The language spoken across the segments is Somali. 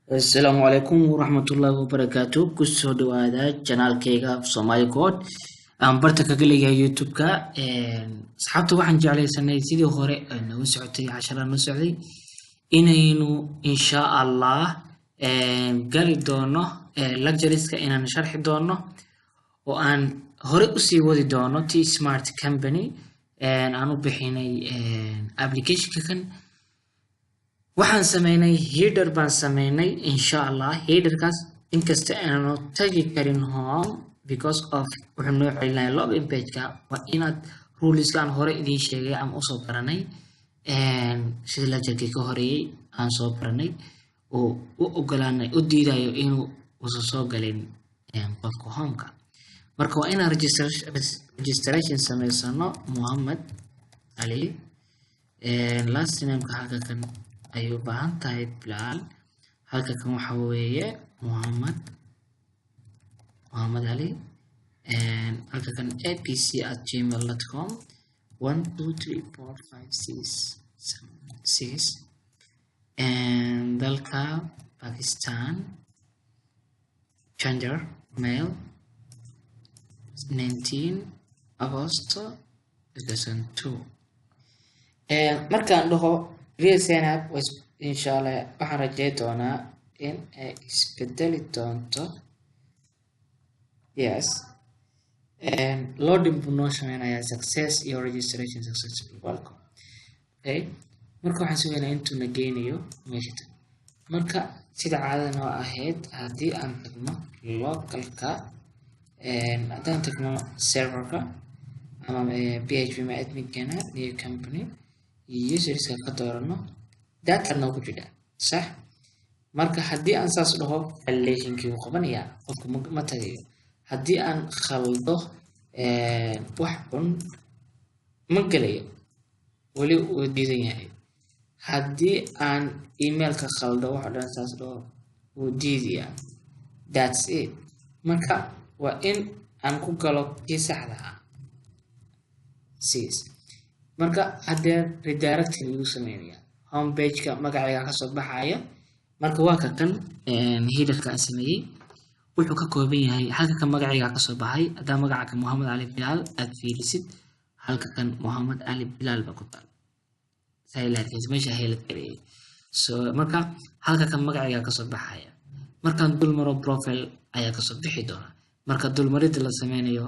Asalaamu calaykum waraxmatullaahi wabarakaatu. Kusoo dhawaada channelkayga Somali Code aan barta kaga leeyahay YouTube-ka. Asxaabta, waxaan jeclaysanay sidii hore ay noogu socotay casharada noo socday inaynu insha Allah gali doono lectureska, inaan sharxi doono oo aan hore usii wadi doono T Smart Company aan u bixinay applicationka kan. Waxaan sameynay header baan sameynay. Insha Allah headerkaas, inkasta aanu tagi karin home because of wuxuu noo celinaya login pageka, waa inaad ruleska aan hore idiin sheegay ama usoo baranay, sida lecturekii ka horeeyey aan soo baranay, oo u ogolaanay u diidayo inuu uusan soo galin qofka homeka. Marka waa inaan registration sameysano. Muhammad Ali, last nameka halka kan ayay u baahan tahay Bilaal. Halka kan waxa weeye Muhammad Ali. Halka kan abc@gmail.com, 1 2 3 4 5 6 7 6. Dalka Pakistan, gender male, 19 August 2002. Markaan dhaho real sign up, insha Allah waxaan rajey doonaa in ay isbedeli doonto. Yes, loading buu noo sameynayaa. Success, iyo registration successful, welcome. Okay, marka waxaan sugaynaa intuu na geynayo meesha tan. Marka sida caadada noo ahayd, haddii aan tagno localka, haddaan tagno serverka ama PHP adminkana, new company, userska ka doorano, data noogu jira, sax. Marka haddii aan saas dhaho, validationkii wuu qabanayaa, qofka ma tagayo. Haddii aan khaldo wax un, ma gelayo, weli wuu diidan yahay. Haddii aan emailka khaldo, wax o dhan saas dhaho, wuu diidayaa. That's it. Marka waa in aan ku galo kii saxda ah sis. Marka haddee redirecting igu sameynaya, home pageka magacayga kasoo baxaya. Marka waa ka kan headerka aan sameeyey, wuxuu ka kooban yahay halka kan magacayga kasoo baxay. Haddaa magaca kan Mohamed Cali Bilaal aad fiirisid, halka kan Mohamed Cali Bilaal baa ku taal saa meesha helad gareeyay. So marka halka kan magacayga kasoo baxaya, markaan dul maro profile ayaa kasoo bixi doona. Marka dulmaridda la sameynayo,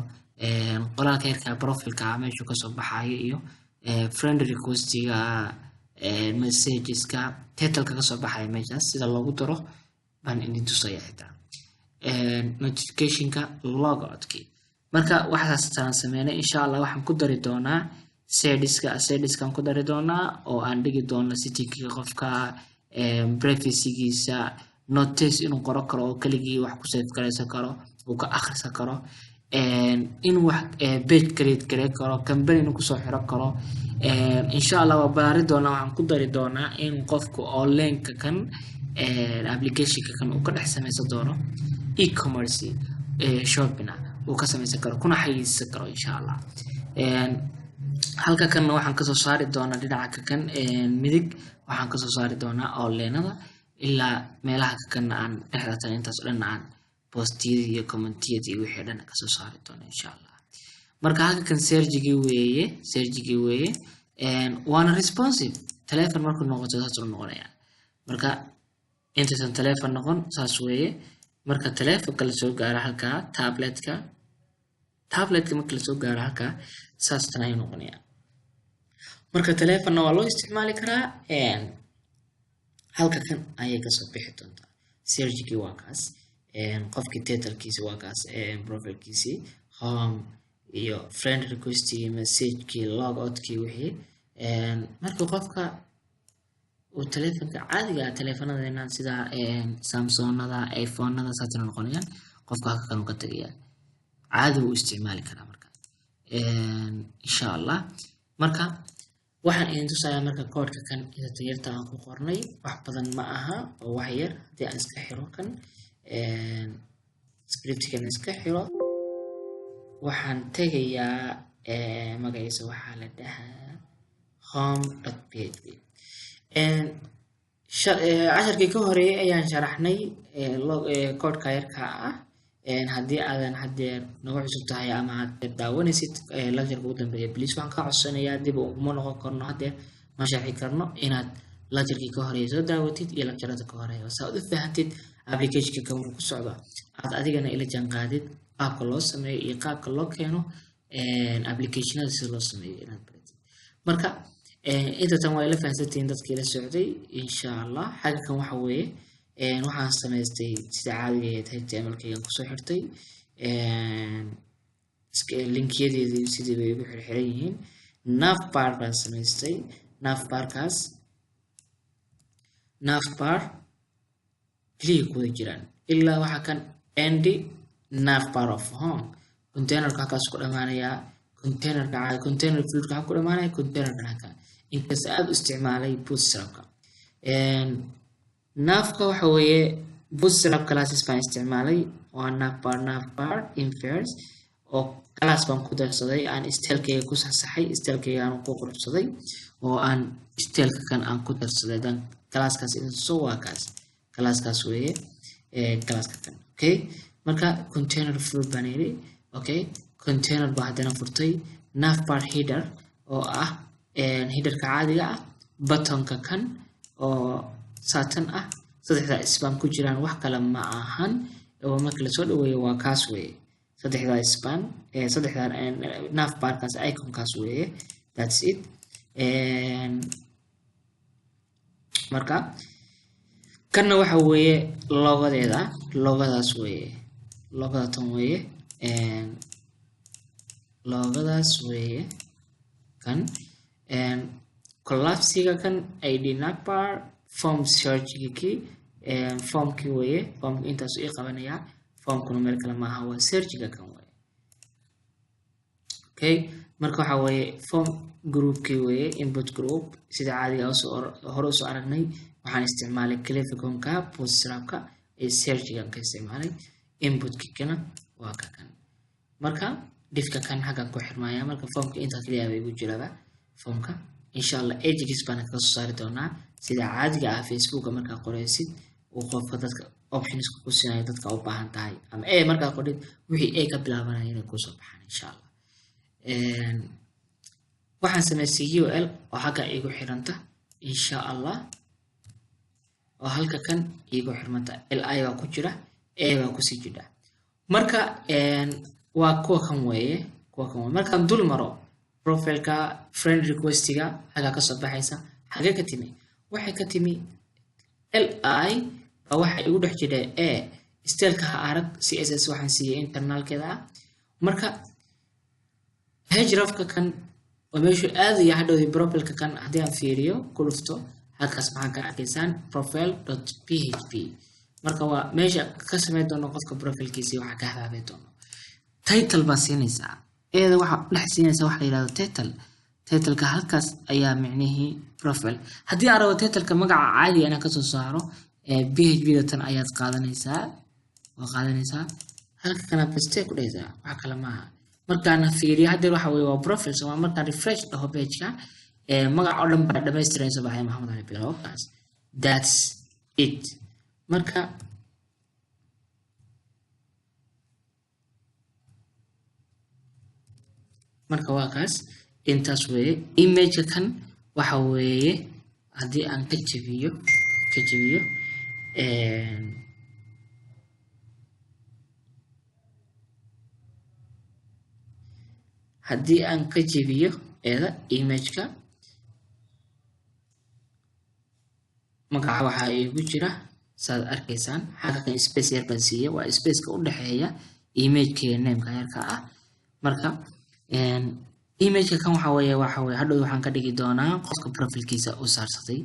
qoraalka yarka profileka meeshuu kasoo baxayo iyo friend requestiga, messageska, titleka kasoo baxaya meeshaas sida loogu daro baan idin tusaya, xitaa notificationka, logoutki. Marka waxaas taan sameynay. Insha Allah waxaan ku dari doonaa sediska, sediskaan ku dari doonaa oo aan dhigi doono settingkiga qofka, privacygiisa, notice inuu qoro karo oo keligii wax ku save garaysan karo, uu ka akhrisan karo, inuu wax page create gareyn karo, company inuu kusoo xiro karo. Insha Allah waa baari doonaa. Waxaan ku dari doonaa in qofku onlineka kan, applicationka kan, uu ka dhex sameysan doono e-commerce shopping uu ka sameysan karo, kuna xayiisan karo insha Allah. Halka kanna waxaan kasoo saari doonaa dhinaca kan midig, waxaan kasoo saari doonaa onlineada ilaa meelaha kakanna aan dhexdatan, intaas o dhan aan postiyada iyo commentiyada iyo wixii dhan kasoo saari doono insha Allah. Marka halka kan searchigii weeye, searchigii weeye, waana responsive. Telefon markuu noqoto saas uu noqonayaa. Marka intaysan telefon noqon saas weeye. Marka telefonka lasoo gaaro halkaa, tabletka marka lasoo gaaro halkaa, saas tan ayuu noqonayaa. Marka telefonna waa loo isticmaali karaa. Halka kan ayay kasoo bixi doontaa. Searchigii waa kaas, qofkii titlekiisi waa kaas, profilkiisii, home iyo friend requestigii, messagekii, logoutkii, wixii. Marka qofka uu telefonka caadiga ah, telefonadeena sida Samsonada, iPhonada, saasay noqonayaan. Qofka halka kan uu ka tagayaa, caadi wuu isticmaali karaa. Marka insha Allah marka waxaan idin tusayaa marka koodhka kan inta yarta aan ku qornay. Wax badan ma aha oo wax yar. Haddii aan iska xiro kan, scriptkan iska xiro, waxaan tegayaa magaciisa waxaa la dhahaa home.php. Casharkii ka horeeyay ayaan sharaxnay koodhka yarka ah. Haddii aadan haddeer nagu cusub tahay ama aad daawanaysid lecture ugu dambeeya, please waxaan kaa codsanayaa, dib uguma noqon karno, haddeer ma sharxi karno, inaad lecturekii ka horeeya soo daawatid iyo lecturada ka horeeya, saa aad u fahantid applicationka kan wuxuu ku socdo, aad adigana ila jaanqaadid qaabka loo sameeyo iyo qaabka loo keeno applicationada, sida loo sameeyo inaad baratid. Marka inta tan waa ila fahansantihiin dadkii la socday, insha Allah. Xagga kan waxa weeye waxaan samaystay sida caadiga ahayd HTML-kaygan kusoo xirtay, linkiyadeedii sidii bay igu xirxiran yihiin. Navbar baan samaystay, navbarkaas navbar keliya kuwada jiraan ilaa waxa kan end navbar of home. Containerka halkaas ku dhamaanayaa, containerka caadi, container fluidka waxaa ku dhamaanaya containerkan halkan, inkasta aad u isticmaalay Bootstrapka. Navka waxa weeye Bootstrap classes baan isticmaalay, waa navbar, navbar inverse oo class baan ku darsaday, aan stylekayga ku saxsaxay, stylekayga aan ku quruxsaday oo aan styleka kan aan ku darsaday. Haddaan classkaas idin tuso, waa kaas, classkaas weeye, classka kan. Okay, marka container fluid baan yidhi. Okay, container baa haddana furtay, navbar header oo ah headerka caadiga ah, buttonka kan oo saatan ah, saddexda span ku jiraan, wax kale ma ahan oo marka lasoo dhaweeyo waa kaas weeye, saddexda span, saddexda navbarkaas, iconkaas weeye. That's it. Marka kanna waxa weeye logodeeda, logodaas weeye, logoda tan weeye, logodaas weeye kan. Collapsiga kan id navbar form searchgii, formkii weeye, formka intaas ii qabanayaa, formkuna meel kale maaha, waa searchiga kan weeye. Okay, marka waxa weeye form groupkii weeye, input group sida caadiga usoo hore usoo aragnay. Waxaan isticmaalay claviconka Bootstrapka ee searchigan ka isticmaalay, inputkikana waa ka kan. Marka divka kan xaggan ku xirmaya. Marka formka intaa kaliya bay igu jiraba formka. Insha Allah ajax baana kaga soo saari doonaa sida caadiga ah Facebooka markaa qoraysid uu qofka dadka optionska ku siinayo dadka u baahan tahay, ama a markaa qorid wixii a ka bilaabanaya inay kusoo baxaan, insha Allah. Waxaan samaystay ul oo xagga igu xiranta, insha Allah, oo halka kan igu xirmanta, li baa ku jira, a baa kusii jira. Marka waa kuwa kan weeye, kuwa kan weeye. Markaan dul maro profileka, friend requestiga xaggaa kasoo baxaysa. Xagee ka timi? Waxay ka timi li baa waxa igu dhex jira a styleka ha arag, CSS waxaan siiyey internalkeeda ah. Marka hrefka kan oo meeshuu aadaya hadhowdii profileka kan haddii aan fiiriyo, ku dhufto halkaas, maxaan ka arkaysaan? profile.php. Marka waa meesha ka sameyn doono qofka profilkiisii, waxaa ka habaabay doono. Title baa siinaysaa, eeda waxaa dhex siinaysaa waxa la yihahdo title. Titleka halkaas ayaa micnihii profile. Haddii aan rabo titleka magaca caadiga inaan kasoo saaro, PHP da tan ayaad qaadanaysaa, waa qaadanaysaa, halka kana paste ku dhehaysaa, wax kale maaha. Markaana fiiriyo haddeer waxa weye waa profile soo. Markaan refresh dhaho pageka, magac oo dhan baa dhamaystiran soo baxay, Maxamed Cali Bilo kaas. That's it. Marka waa kaas, intaas weeye. Imageka kan waxa weeye haddii aan ka jabiyo haddii aan ka jabiyo eeda imageka, magaca waxaa iigu jira saad arkaysaan xagga kan, space yar baan siiyey, waa spaceka u dhexeeya imageka iyo nameka yarka ah. Marka imageka kan waxa weeye hadhow waxaan ka dhigi doonaa qofka profilkiisa u saarsaday,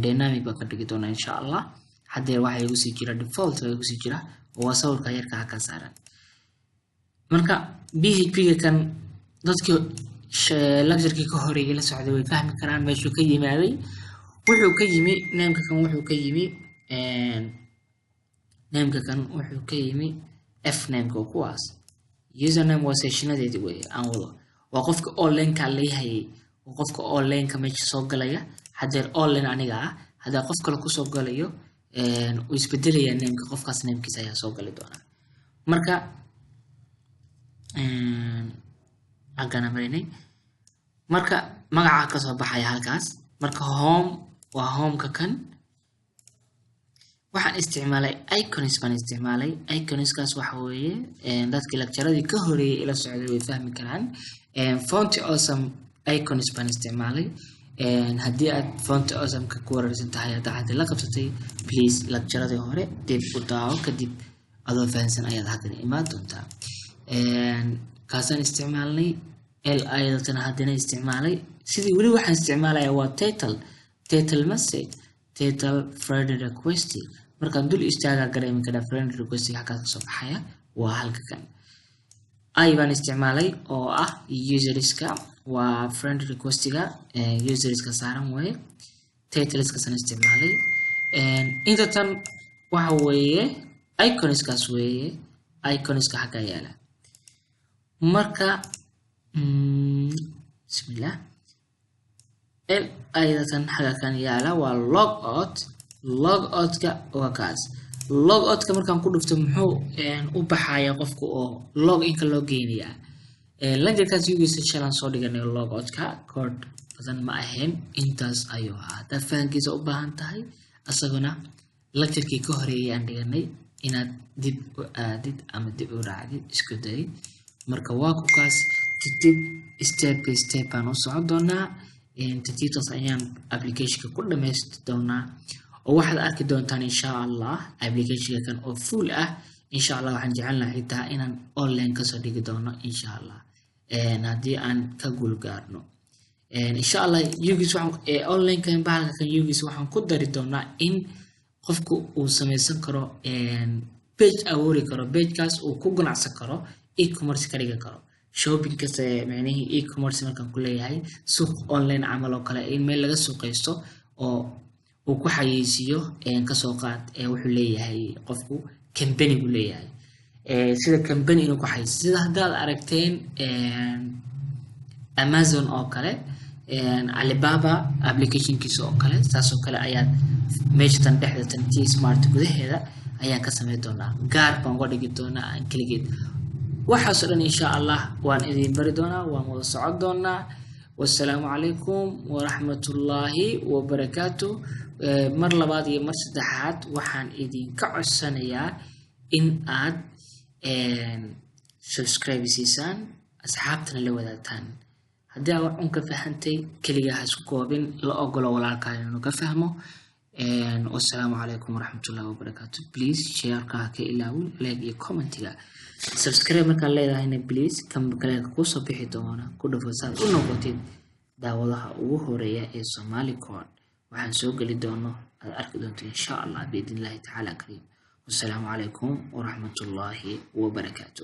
dynamic baan ka dhigi doonaa, insha Allah. Haddeer waxaa igu sii jira default baa igu sii jira oo waa sawirka yarka halkan saaran. Marka PHP-ga kan dadkii lecturekii ka horeeyay la socday way fahmi karaan meeshuu ka yimaaday. Wuxuu ka yimi nameka kan, wuxuu ka yimi nameka kan, wuxuu ka yimi f nameka oo kuwaas username waa sessionadeedii weeye aan wado, waa qofka onlineka lay hayay, waa qofka onlineka meesha soo galaya. Haddeer online aniga ah Haddaa qof kale kusoo galayo, uu isbedelayaa nameka, qofkaas namekiisa ayaa soo gali doonaa. Marka halkaana marinay, marka magacaa kasoo baxaya halkaas. Marka home waa homeka kan. Waxaan isticmaalay icons baan isticmaalay. Iconskaas waxa weeye, dadkii lectureradii ka horeeyay ila socday way fahmi karaan. Font Awesome icons baan isticmaalay. Haddii aad Font Awesome-ka ku wareersan tahay, hadda hadii la qabsatay, please lectureradii hore dib u daawo, kadib adoo fahansan ayaad halkan imaan doontaa. Kaasaan isticmaalnay. L ayadana haddana isticmaalay. Sidii weli waxaan isticmaalayaa waa title, title message, title friend request. Markaan dul istaagaa gareemi karaa friend request halkaas kasoo baxaya waa halka kan. I baan isticmaalay oo ah userska, waa friend requestiga userska saaran waaye. Titleskaasaan isticmaalay. Inta tan waxa weeye iconskaas weeye, iconska xagga yaala. Marka bismillah, l ayadatan xagga kan yaala waa log out. Log outka waa kaas. Log outka markaan ku dhufto, muxuu u baxaya qofku oo log inka loo geynayaa? Lecturekaas yugiisa shalaan soo dhiganay. Log outka code badan ma ahayn, intaas ayuu ahaa. Haddaad fahankiisa u baahan tahay, asaguna lecturekii ka horeeyay aan dhiganay, inaad dib u aadid ama dib u raacdid isku day. Marka waa ku kaas. Tartiib, step by step baan u socon doonaa. Tartiibtaas ayaan applicationka ku dhamaysti doonaa oo waxaad arki doontaan insha Allah applicationka kan oo full ah. Insha Allah waxaan jecelnahay xitaa inaan online kasoo dhigi doono insha Allah, haddii aan ka guul gaarno insha Allah. Ugis waxaan online kan bahalka kan ugis waxaan ku dari doonaa in qofku uu samaysan karo page, abuuri karo pagekaas uu ku ganacsan karo, e-commerce ka dhigi karo, shopping kasta. Micnihii e-commerce markaan ku leeyahay, suuq online camal oo kale, in meel laga suuqaysto oo uu ku xayeysiiyo. Kasoo qaad wuxuu leeyahay qofku company buu leeyahay, sida company inuu ku xayeysiiyo, sida haddaad aragteen Amazon oo kale, Alibaba applicationkiisa oo kale, saas oo kale ayaad meeshatan dhexda tan T Smart gudaheeda ayaan ka sameyn doonaa, gaar baan uga dhigi doonaa aan keligeed. Waxaasoo dhan insha Allah waan idin bari doonaa, waan wada socon doonaa. Wasalaamu calaykum waraxmatullaahi wabarakaatu. Mar labaad iyo mar saddexaad waxaan idinka codsanayaa in aad subscribe siisaan, asxaabtana la wadaagtaan. Haddii aad wax un ka fahantay, keligaa ha isku koobin, la ogolo walaalkaa inuu ka fahmo. Wasalaamu calaykum waraxmatullahi wabarakaatu. Please shareka ha ka ilaawin, like iyo commentiga. Subscribe markaad leedahayna, please kan kaleeka kusoo bixi doona ku dhufo, saad u noqotid daawadaha ugu horeeya ee Somali Code. Waxaan soo geli doono aad arki doonto insha Allah biidn illahi tacaala kariim. Wasalaamu calaykum waraxmatullaahi wabarakaatu.